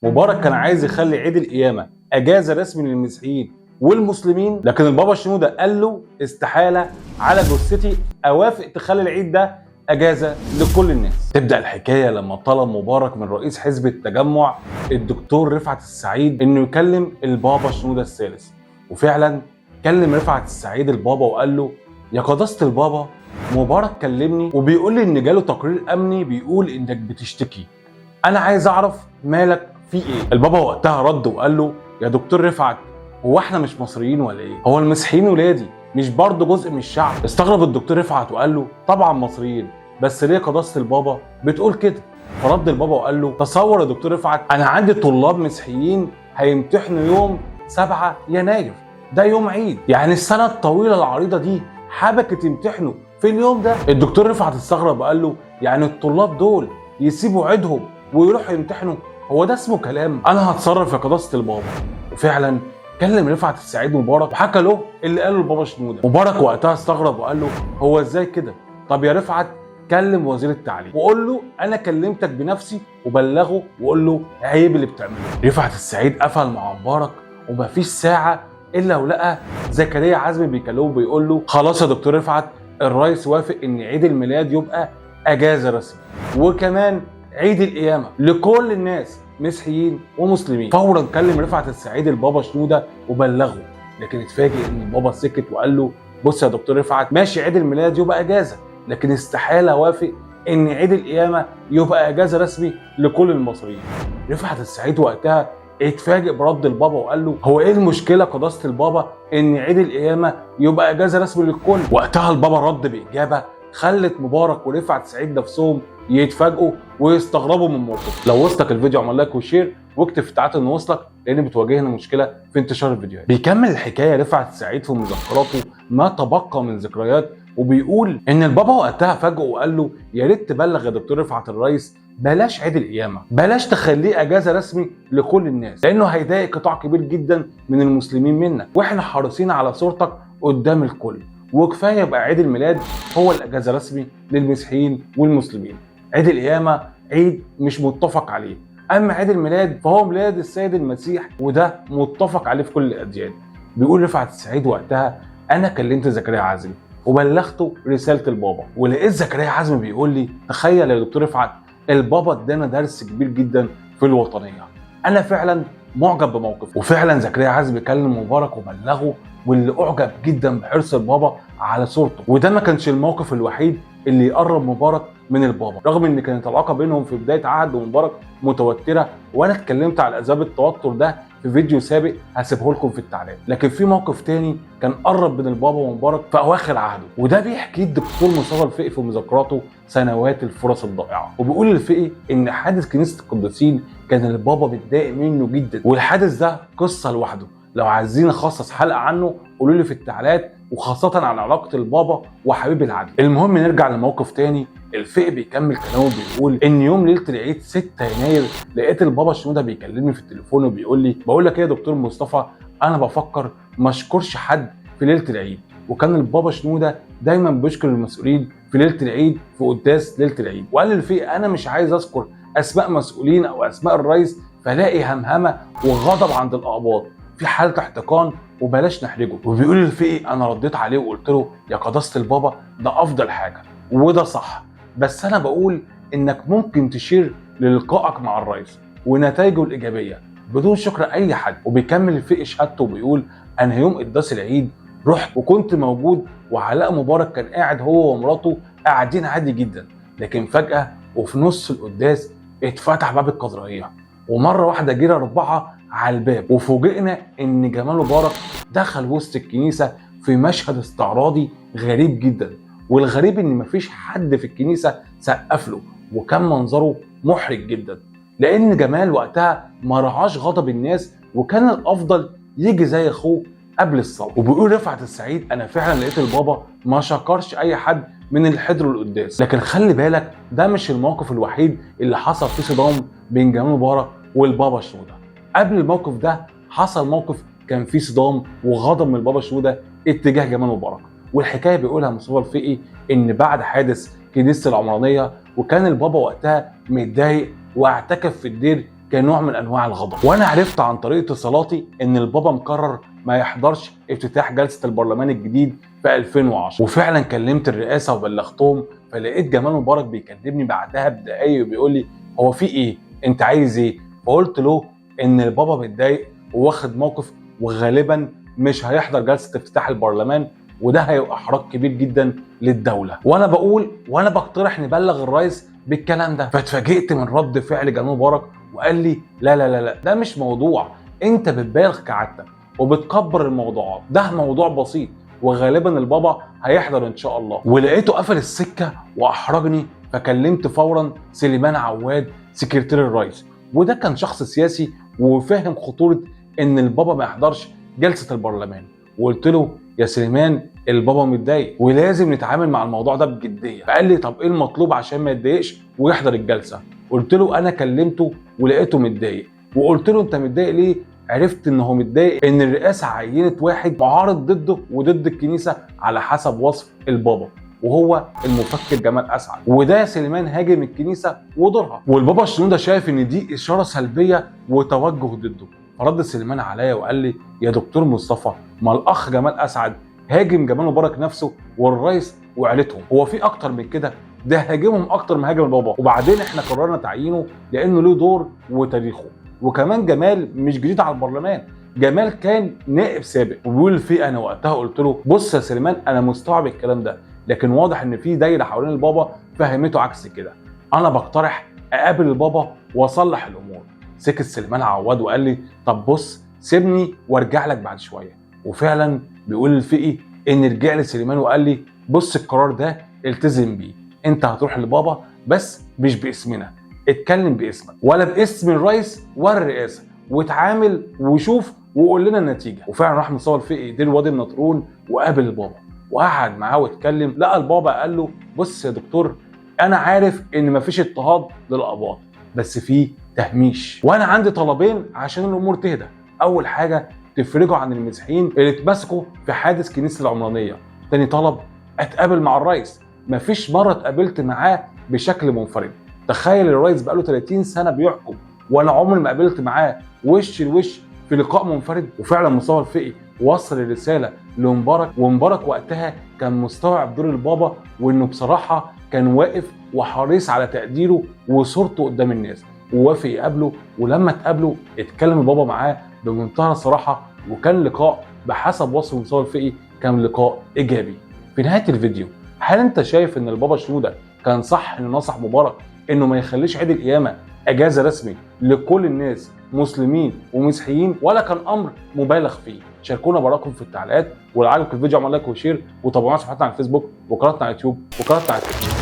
مبارك كان عايز يخلي عيد القيامة اجازه رسمي للمسيحيين والمسلمين، لكن البابا شنودة قال له استحالة، على جثتي اوافق تخلي العيد ده اجازه لكل الناس. تبدا الحكاية لما طلب مبارك من رئيس حزب التجمع الدكتور رفعت السعيد انه يكلم البابا شنودة الثالث، وفعلا كلم رفعت السعيد البابا وقال له يا قداسة البابا، مبارك كلمني وبيقول لي ان جاله تقرير امني بيقول انك بتشتكي، انا عايز اعرف مالك في ايه. البابا وقتها رد وقال له يا دكتور رفعت، هو احنا مش مصريين ولا ايه؟ هو المسيحيين ولادي مش برضه جزء من الشعب؟ استغرب الدكتور رفعت وقال له طبعا مصريين، بس ليه قداسة البابا بتقول كده؟ فرد البابا وقال له تصور يا دكتور رفعت، انا عندي طلاب مسيحيين هيمتحنوا يوم 7 يناير، ده يوم عيد، يعني السنة الطويلة العريضة دي حبكت يمتحنوا في اليوم ده. الدكتور رفعت استغرب وقال له يعني الطلاب دول يسيبوا عيدهم ويروحوا يمتحنوا؟ هو ده اسمه كلام؟ انا هتصرف يا قداسة البابا. وفعلا كلم رفعت السعيد مبارك وحكى له اللي قاله البابا شنودة. مبارك وقتها استغرب وقال له هو ازاي كده؟ طب يا رفعت كلم وزير التعليم وقول له انا كلمتك بنفسي، وبلغه وقول له عيب اللي بتعمله. رفعت السعيد قفل مع مبارك، ومفيش ساعة الا ولقى زكريا عزمي بيكلمه بيقول له خلاص يا دكتور رفعت، الرئيس وافق ان عيد الميلاد يبقى اجازه رسمي، وكمان عيد القيامة لكل الناس مسيحيين ومسلمين. فورا كلم رفعت السعيد البابا شنودة وبلغه، لكن اتفاجئ ان البابا سكت وقال له بص يا دكتور رفعت، ماشي عيد الميلاد يبقى اجازه، لكن استحالة اوافق ان عيد القيامة يبقى اجازه رسمي لكل المصريين. رفعت السعيد وقتها اتفاجئ برد البابا وقال له هو ايه المشكلة قداسة البابا ان عيد القيامة يبقى اجازه رسمي للكل؟ وقتها البابا رد باجابة خلت مبارك ورفعت سعيد نفسهم يتفاجئوا ويستغربوا من الموقف. لو وصلك الفيديو اعمل like و share واكتب في التعليقات انه وصلك، لان بتواجهنا مشكلة في انتشار الفيديوهات. بيكمل الحكاية رفعت سعيد في مذكراته ما تبقى من ذكريات، وبيقول ان البابا وقتها فاجئه وقال له يا ريت تبلغ يا دكتور رفعت الرئيس بلاش عيد القيامة، بلاش تخليه اجازه رسمي لكل الناس، لانه هيضايق قطاع كبير جدا من المسلمين منك، واحنا حريصين على صورتك قدام الكل، وكفاية يبقى عيد الميلاد هو الاجازة رسمي للمسيحيين والمسلمين. عيد القيامة عيد مش متفق عليه، اما عيد الميلاد فهو ميلاد السيد المسيح وده متفق عليه في كل الاديان. بيقول رفعت السعيد وقتها انا كلمت زكريا عزمي وبلغته رسالة البابا، ولقيت زكريا عزمي بيقول لي تخيل يا دكتور رفعت، البابا ادانا درس كبير جدا في الوطنية، انا فعلا معجب بموقفه. وفعلا زكريا عزمي كلم مبارك وبلغه، واللي اعجب جدا بحرص البابا على صورته. وده ما كانش الموقف الوحيد اللي يقرب مبارك من البابا، رغم ان كانت العلاقة بينهم في بداية عهد مبارك متوترة، وانا اتكلمت على اسباب التوتر ده في فيديو سابق هسيبه لكم في التعليق. لكن في موقف تاني كان قرب بين البابا ومبارك في اواخر عهده، وده بيحكيه الدكتور مصطفى الفقي في مذكراته سنوات الفرص الضائعة. وبيقول الفقي ان حادث كنيسة القديسين كان البابا متضايق منه جدا، والحادث ده قصة لوحده، لو عايزين اخصص حلقة عنه قولوا لي في التعليقات، وخاصة عن علاقة البابا وحبيب العدل. المهم نرجع لموقف تاني. الفقي بيكمل كلامه بيقول ان يوم ليلة العيد 6 يناير لقيت البابا شنودة بيكلمني في التليفون وبيقول لي بقول لك ايه يا دكتور مصطفى، انا بفكر ما اشكرش حد في ليلة العيد. وكان البابا شنودة دايما بيشكر المسؤولين في ليلة العيد في قداس ليلة العيد. وقال للفقي انا مش عايز اذكر اسماء مسؤولين او اسماء الرئيس فلاقي همهمه وغضب عند الاقباط، في حاله احتقان وبلاش نحرجه. وبيقول الفقي انا رديت عليه وقلت له يا قداسة البابا ده افضل حاجة وده صح، بس انا بقول انك ممكن تشير للقائك مع الرئيس ونتائجه الايجابية بدون شكر اي حد. وبيكمل الفقي شهادته وبيقول انا يوم قداس العيد رحت وكنت موجود، وعلاء مبارك كان قاعد هو ومراته قاعدين عادي جدا، لكن فجاة وفي نص القداس اتفتح باب القدرية، ومرة واحدة جرى 4 على الباب، وفوجئنا ان جمال مبارك دخل وسط الكنيسة في مشهد استعراضي غريب جدا. والغريب ان مفيش حد في الكنيسة سقف له، وكان منظره محرج جدا، لان جمال وقتها ما رعاش غضب الناس، وكان الافضل يجي زي اخوه قبل الصلاة. وبيقول رفعت السعيد انا فعلا لقيت البابا ما شكرش اي حد من اللي حضروا القداس. لكن خلي بالك ده مش الموقف الوحيد اللي حصل فيه صدام بين جمال مبارك والبابا شنودة. قبل الموقف ده حصل موقف كان فيه صدام وغضب من البابا شنودة اتجاه جمال مبارك، والحكاية بيقولها مصطفى الفقي ان بعد حادث كنيسة العمرانية، وكان البابا وقتها متضايق واعتكف في الدير كنوع من انواع الغضب. وانا عرفت عن طريق اتصالاتي ان البابا مقرر ما يحضرش افتتاح جلسه البرلمان الجديد في 2010، وفعلا كلمت الرئاسة وبلغتهم، فلقيت جمال مبارك بيكلمني بعدها بدقايق وبيقول لي هو في ايه؟ انت عايز ايه؟ فقلت له ان البابا متضايق وواخد موقف وغالبا مش هيحضر جلسه افتتاح البرلمان، وده هيبقى احراج كبير جدا للدولة. وانا بقول وانا بقترح نبلغ الرئيس بالكلام ده، فاتفاجئت من رد فعل جمال مبارك وقال لي لا لا لا لا، ده مش موضوع، انت بتبالغ كعادتك وبتكبر الموضوعات، ده موضوع بسيط وغالبا البابا هيحضر ان شاء الله. ولقيته قفل السكة واحرجني، فكلمت فورا سليمان عواد سكرتير الرئيس، وده كان شخص سياسي وفاهم خطورة ان البابا ما يحضرش جلسه البرلمان، وقلت له يا سليمان البابا متضايق ولازم نتعامل مع الموضوع ده بجدية. فقال لي طب ايه المطلوب عشان ما يتضايقش ويحضر الجلسة؟ قلت له انا كلمته ولقيته متضايق، وقلت له انت متضايق ليه؟ عرفت ان هو متضايق ان الرئاسة عينت واحد معارض ضده وضد الكنيسة على حسب وصف البابا، وهو المفكر جمال اسعد، وده سليمان هاجم الكنيسة ودورها، والبابا شنودة شايف ان دي اشارة سلبية وتوجه ضده. فرد سليمان عليا وقال لي يا دكتور مصطفى، ما الاخ جمال اسعد هاجم جمال مبارك نفسه والرئيس وعيلتهم، هو في اكتر من كده؟ ده هاجمهم اكتر ما هاجم البابا، وبعدين احنا قررنا تعيينه لانه له دور وتاريخه، وكمان جمال مش جديد على البرلمان، جمال كان نائب سابق. وبيقول في انا وقتها قلت له بص يا سليمان انا مستوعب الكلام ده، لكن واضح ان في دايرة حوالين البابا فهمته عكس كده، انا بقترح اقابل البابا واصلح الامور. سكت سليمان عواد وقال لي طب بص سيبني وارجع لك بعد شوية. وفعلا بيقول الفقي ان رجع لي سليمان وقال لي بص القرار ده التزم بيه، انت هتروح لبابا بس مش باسمنا، اتكلم باسمك ولا باسم الرئيس ولا الرئاسة، واتعامل وشوف وقول لنا النتيجة. وفعلا راح مصطفى الفقي دير وادي النطرون وقابل البابا وقعد معاه واتكلم. لقى البابا قال له بص يا دكتور، انا عارف ان مفيش اضطهاد للاقباط بس في تهميش، وانا عندي طلبين عشان الامور تهدى. اول حاجة تفرجوا عن المسيحيين اللي اتمسكوا في حادث كنيسة العمرانية. تاني طلب اتقابل مع الرئيس، مفيش مرة اتقابلت معاه بشكل منفرد. تخيل الرئيس بقاله 30 سنة بيحكم وانا عمري ما قابلت معاه وش لوش في لقاء منفرد. وفعلا مصطفى الفقي وصل الرسالة لمبارك، ومبارك وقتها كان مستوعب دور البابا، وانه بصراحة كان واقف وحريص على تقديره وصورته قدام الناس، ووافق يقابله. ولما اتقابله اتكلم البابا معاه بمنتهى الصراحة، وكان لقاء بحسب وصف مصطفى الفقي كان لقاء ايجابي. في نهاية الفيديو، هل انت شايف ان البابا شنودة كان صح انه نصح مبارك انه ما يخليش عيد القيامة اجازه رسمي لكل الناس مسلمين ومسيحيين، ولا كان امر مبالغ فيه؟ شاركونا براءكم في التعليقات، ولو عجبك الفيديو اعمل like و share، وتابعونا على صفحتنا على الفيسبوك وقناتنا على اليوتيوب وقناتنا على التيك توك.